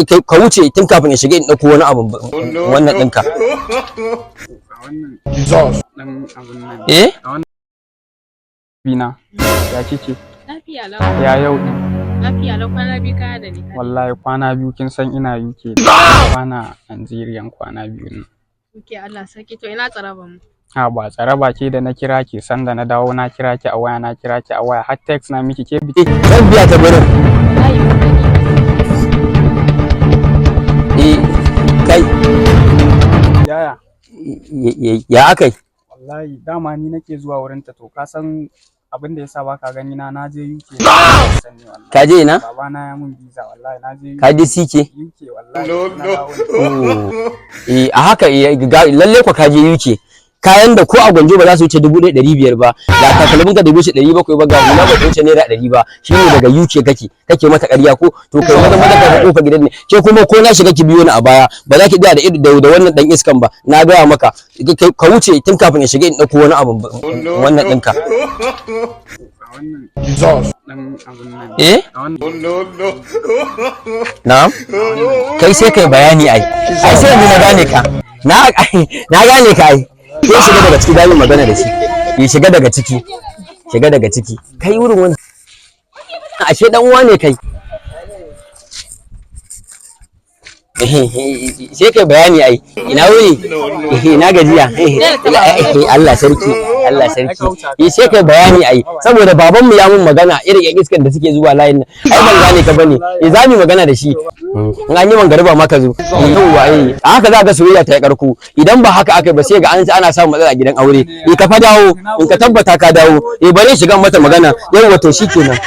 Ka wuce tun kafin ya shiga in ɗauko wani abu wannan ɗinka. A wannan dan abun nan. Eh? A wannan bina. Ya kike? Lafiya lau. Ya yau din? Lafiya lau, kwana biyu kaya da ni. Wallahi kwana biyu, kin san ina UK. Kwana Nigerian kwana biyu nan. Muke Allah sarki, to ina tsaraba mu? Ha ba tsaraba ke da na kira ki, sanda na dawo na kira ki a waya, na kira ki a waya, har text na miki, ke biki. Zan biya ta gurin. Wallahi mun gani. Eh, kai. Yaya? Ya akai? Wallahi dama ni nake zuwa wurin ta. To ka san abin da yasa baka gani na, na je UK. Sani wallahi. Ka je ina? Babana ya mun visa, wallahi na je. Ka je CK? UK wallahi, na dawo. Oh. Eh, a haka eh, lalle kwa ka je UK. Kayan da ko a gwanjo ba za su wuce 1500 ba, ga takalmin ka da wuce 700 ba, ga hula ba ta wuce naira 100 ba, shine daga UK kake kake mata ƙarya ko? To kai maza maza ka kofa gidan ne, ke kuma ko na shiga ki biyo ni a baya, ba za ki tsaya da ido da wannan dan iskan ba. Na gaya maka, ka wuce tun kafin ya shiga in ɗauko wani abu wannan ɗinka. A wannan dan abun nan. Eh? A wannan. Na'am, kai sai kai bayani ai. Ai sai yanzu na gane ka, na gane ka ai. Sai shiga daga ciki, zamu magana da shi. Ya shiga daga ciki, shiga daga ciki. Kai wurin wani ashe dan uwa ne kai. Sai kai bayani ai. Ina wuri, ina gajiya? Allah sarki, Allah sarki. Eh, sai kai bayani ai, saboda babanmu ya mun magana irin yan iskan da suke zuwa layin nan. Ai ban gane ka bane. Eh, za mu yi magana da shi in an yi mangariba ma ka zo. Yauwa, eh, a haka za ga soyayya ta yi karko. Idan ba haka aka yi ba, sai ga an ana samun matsala a gidan aure. Eh, ka fa dawo, in ka tabbata ka dawo. Eh, bare shiga mata magana. Yauwa, to shikenan.